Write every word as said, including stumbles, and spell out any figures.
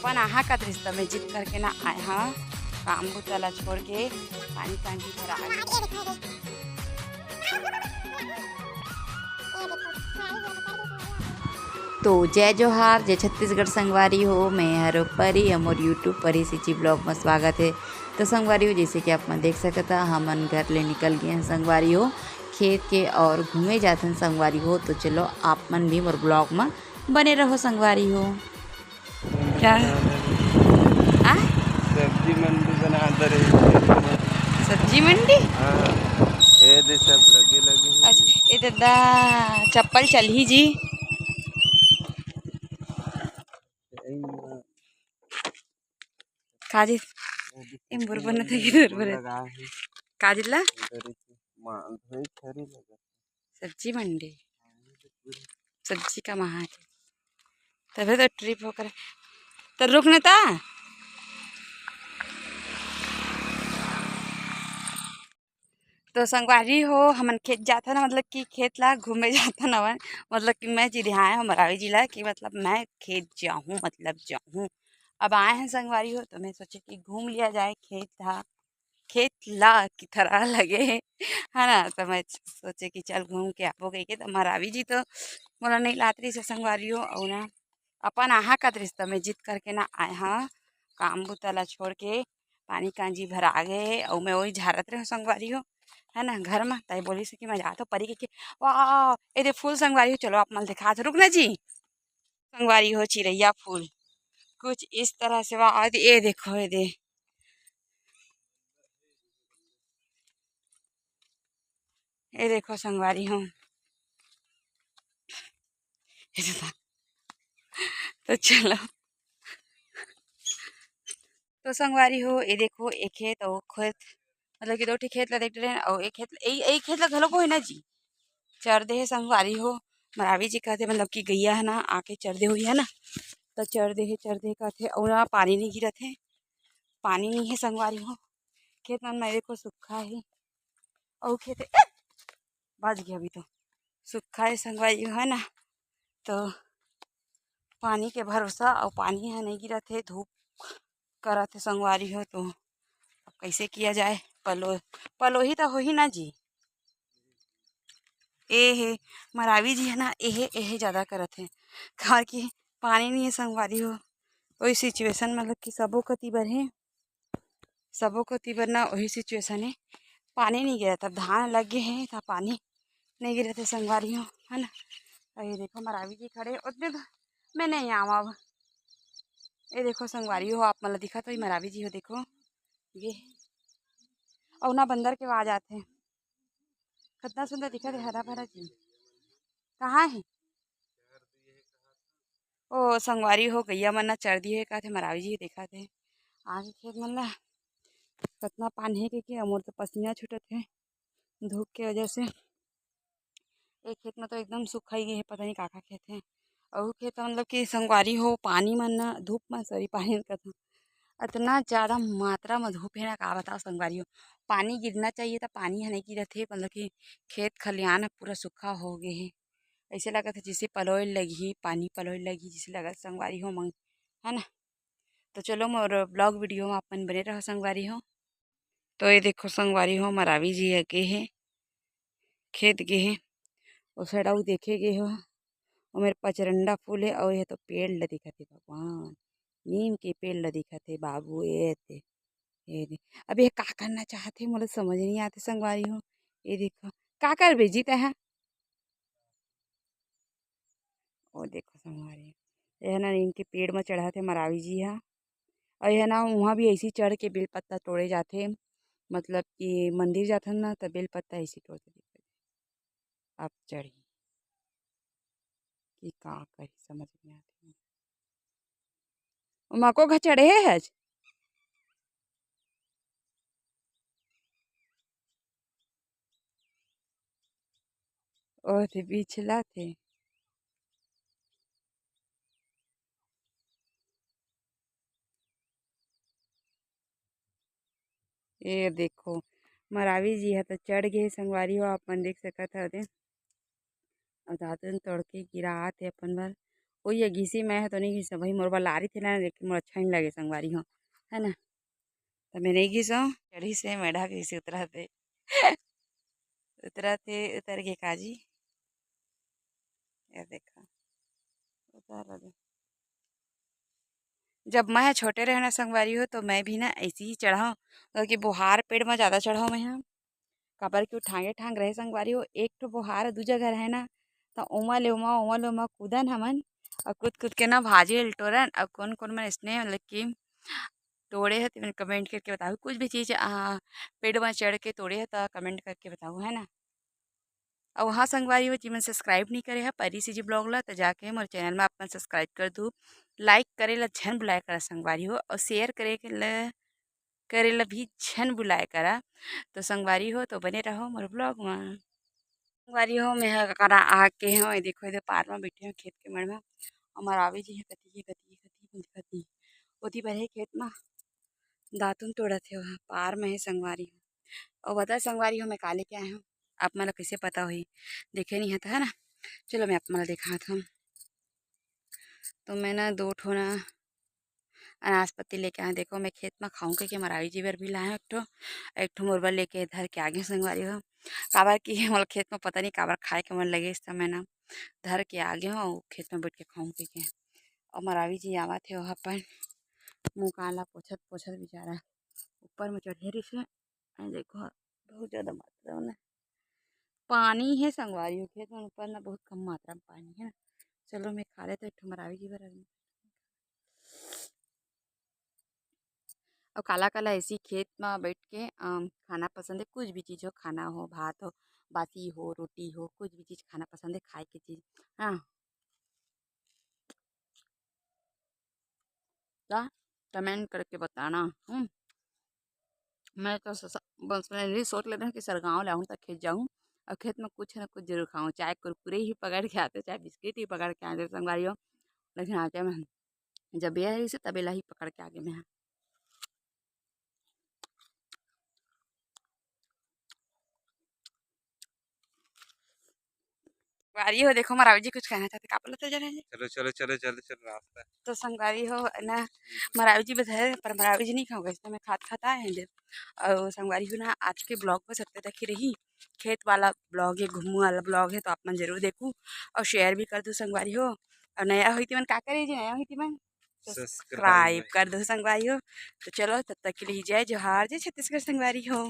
अपन आहा का रिश्ता में जिद करके ना आए हा, काम बुता ला छोड़ के पानी कांजी भरा आगे। तो जय जोहार, जय छत्तीसगढ़ संगवारी हो, मैं हरो परी, मोर YouTube परी सिची vlog में स्वागत है। तो संगवारी हो, जैसे कि आप मन देख सकता, हमन घर ले निकल गए हैं संगवारी हो खेत के और घूमे जाथन संगवारी हो। तो चलो आप मन भी मोर vlog में बने रहो संगवारी हो। क्या? आ? सब्जी मंडी बना दे रही है। सब्जी मंडी? हाँ, ये दे सब लगे लगे हैं। अच्छा, ये दादा चप्पल चलही जी। यही ना। काजी, ये दे इन बुरबन सब थे कि दुरबन? लगा है। काजी ला? इधर ही से मा-, धोई खरी लगा। सब्जी मंडी, सब्जी का महा के, तभे तो trip होकर, तो रुक न ता। तो संगवारी हो, हमन खेत जाथन, मतलब कि खेत ला घूमे जाथन हवन, मतलब कि मैं जी रिहाए हूँ मरावी जी ला कि मतलब मैं खेत जाहूँ, मतलब जाहूँ। अब आए हैं संगवारी हो, तो मैं सोचे कि घूम लिया जाए खेत ला, खेत ला की तरह लगे हे, है ना? तो मैं सोचे कि चल घूम के आबो कहिके, तो मरावी जी तो मोला नहीं लात रहिस हे संगवारी हो, अउ ना अपन आहा का रिश्ता में जिद करके ना आए हा, काम बुता ला छोड़ के पानी कांजी भरा गे हे, अउ मैं वही झारत रहे संगवारी हो, है ना, घर में। ताई बोलिस कि मैं जात हो परी कहिके, वाह, ए दे फूल संगवारी हो, चलो आप मन दिखात हो, रुक ना जी। संगवारी हो चिरैया फूल कुछ इस तरह से, वाह, ए दे, ए देखो, ए दे, ए देखो संगवारी हो, ए देखो। तो चलो, तो संगवारी हो, ए देखो, एक खेत अउ खेत, मतलब कि दो ठी खेत ला देख रहे हैं, अउ एक खेत, ए, ए खेत ला घलो को है ना जी, चर दे हे संगवारी हो। मरावी जी कहते, मतलब कि गैया है ना, आके चर दे हुई है ना, तो चर दे हे, चर दे कहते, अउ ना पानी नहीं गिरत है, पानी नहीं है संगवारी हो। खेत मन में देखो सुक्खा है, अउ खेत, ए, बाज गया अभी तो, सुक्खा है संगवारी हो, है ना, तो पानी के भरोसा, अउ पानी ह नहीं गिरत है, धूप करत है संगवारी हो, तो अब कैसे किया जाए? पलो, पलोही तो होही ना जी। ए हे, मरावी जी है ना, एहे, एहे ज़्यादा करत हे, काबर कि पानी नहीं है संगवारी हो। वही situation मतलब कि सबो कति बर हे, सबो कति बर ना वही situation हे, पानी नहीं गिरत। अब धान लगे हे, तो पानी नहीं गिरत हे संगवारी हो, है ना। अउ ये देखो मरावी जी खड़े, उतने तो मैं नहीं आवा अब। ये देखो संगवारी हो, आप मन ला दिखत होही मरावी जी हो, देखो ये, अउ ना बंदर के आवाज आथे। कितना सुंदर दिखत हे, हरा भरा जी। कहाँ हे? ओ संगवारी हो, गैया मन ना चर दिए हे, कहत हे मरावी जी, देखत हे आगे खेत मन ला, कितना पानी हे, कहिके मोर तो पसीना छूटत हे धूप के वजह से। एक खेत में तो एकदम सुखाई गए हे, पता नहीं का का खेत हे। अउ खेत मतलब कि संगवारी हो, पानी मन ना, धूप में, sorry, पानी में कहत हूँ, इतना ज़्यादा मात्रा में धूप हे ना, का बताओ संगवारी हो। पानी गिरना चाहिए था, पानी ह नहीं गिरत हे, मतलब कि खेत खलिहान ह पूरा सूखा हो गए हे। ऐसे लगत हे जैसे पलोय लगही, पानी पलोय लगही, जैसे लगत संगवारी हो मंग, है ना। तो चलो मोर vlog video में अपन बने रहो संगवारी हो। तो ये देखो संगवारी हो, मरावी जी ह गे हे, खेत गे हे, ओ side अउ देखे गे हो, ओ मेर पचरंडा फूल हे, अउ ये तो पेड़ ल दिखत हे भगवान, नीम के पेड़ ल दिखत हे बाबू, ए ते, ए दे। अब ये का करना चाहत हे, मोला समझ नहीं आते संगवारी हो। ये देखो, का करबे जी तैं हा? ओ देखो संगवारी, ये ना नीम के पेड़ म चढ़त हे मरावी जी हा। अउ ये ना उहाँ भी ऐसी चढ़ के बेल पत्ता तोड़े जाथे, मतलब कि मंदिर जाथन ना, त बेल पत्ता ऐसी तोड़ते दिखथे। अब चढ़ी कि का करी, समझ में आथे। ओमा को घ चढ़े हे आज? ओह, ते बिछला थे। ये देखो, मरावी जी ह तो चढ़ गे हे संगवारी हो, आप मन देख सकत हव दे। अउ दातुन तोड़ के गिरात हे अपन बर। कोई ये घिसी, मैं ह तो नहीं घिसो भाई, मोर बर लारी थे ना, लेकिन मोर अच्छा नहीं लगे संगवारी हो, है ना। तो मैं नहीं घिसो, चढ़ी से मेढ़ा घिसी उतरा थे। उतरा थे, उतर के काजी, ये देखा, उतार दे। जब मैं छोटे रहे ना संगवारी हो, तो मैं भी ना ऐसे ही चढ़ाओ, क्योंकि बोहार पेड़ में ज़्यादा चढ़ाओ मैं, हम काबर कि वो ठांगे ठांग रहे संगवारी हो, एक ठो बोहार दू जगह रहे ना, तो ओमा ले ओमा, ओमा ले ओमा कूदन हमन, और कूद कूद के ना भाजी ल टोरन। और कौन कौन मन इसने मतलब कि तोड़े है, तो कमेंट करके बताओ। कुछ भी चीज़ आ, पेड़ में चढ़ के तोड़े है, तो कमेंट करके बताओ, है ना। और हाँ संगवारी हो, जी मन सब्सक्राइब नहीं करे है परी सी जी ब्लॉग ला, तो जाके मोर चैनल में अपन सब्सक्राइब कर दू। लाइक करे ला झन भुलाए करा संगवारी हो, और शेयर करे के ला, करे ला भी झन भुलाए करा। तो संगवारी हो, तो बने रहो मोर ब्लॉग में। संगवारी हो, मैं ह करा आके हो, ये देखो, इधर पार में बैठे हो खेत के मड़ में। हमार आवे जी है कती के कती के कती के कती, ओती पर है खेत में दातुन तोड़त हे, वहाँ पार में है संगवारी हो। और बता संगवारी हो, मैं का लेके आए हूँ, आप मन ला कैसे पता होही, देखे नहीं है तो, है ना। चलो मैं आप मन ला दिखात हूँ। तो मैं ना दो ठो ना अनाज पत्ती लेके आए, देखो मैं खेत में खाऊं के, के मरावी जी बर भी लाए हूँ एक ठो, एक ठो मोर बर लेके धर के आगे संगवारी हो, काबर कि मोला खेत में पता नहीं काबर खाए के मन लगे, इस समय ना धर के आगे हूँ, खेत में बैठ के खाऊं के, के। और मरावी जी आवत हे, वहाँ पर मुँह कान ला पोछत पोछत बेचारा ऊपर में चढ़े रहिस हे। अ, देखो, बहुत ज़्यादा मात्रा में पानी है संगवारी हो, खेत में ऊपर ना बहुत कम मात्रा में पानी है ना। चलो, मैं खा लेते एक ठो मरावी जी बर। और काला काला ऐसी खेत में बैठ के अम, खाना पसंद है, कुछ भी चीज़ हो, खाना हो, भात हो, बासी हो, रोटी हो, कुछ भी चीज़ खाना पसंद है, खाए की चीज़। हाँ, का कमेंट करके बताना। हम्म, मैं तो स- स- बस मैं यही सोच लेते हैं कि सरगांव ले आऊँ तो खेत जाऊँ और खेत में कुछ ना कुछ जरूर खाऊँ, चाहे कुरकुरे ही पकड़ के आते, चाहे बिस्किट ही पकड़ के आते संगवारी हो, लेकिन आते मैं जब ये है इसे तबेला ही पकड़ के आगे मैं। संगवारी हो, देखो, मरावी जी कुछ कहना चाहते, का बोलत हे, जाने जी? चलो, चलो, चलो, जल्दी चलो, रास्ता है। तो संगवारी हो ना, मरावी जी बधाए, पर मरावी जी नहीं खाओगे, इसलिए मैं खात खात आए हैं इधर। और संगवारी हो ना, आज के ब्लॉग बस इतने तक ही रही, खेत वाला ब्लॉग है, घूमू वाला ब्लॉग है, तो आप मन जरूर देखू और शेयर भी कर दो संगवारी हो। और नया हुई थी मन का करे जी, नया हुई थी मन सब्सक्राइब कर दो संगवारी हो। तो चलो, तब तक के लिए जय जोहार, जय छत्तीसगढ़ संगवारी हो।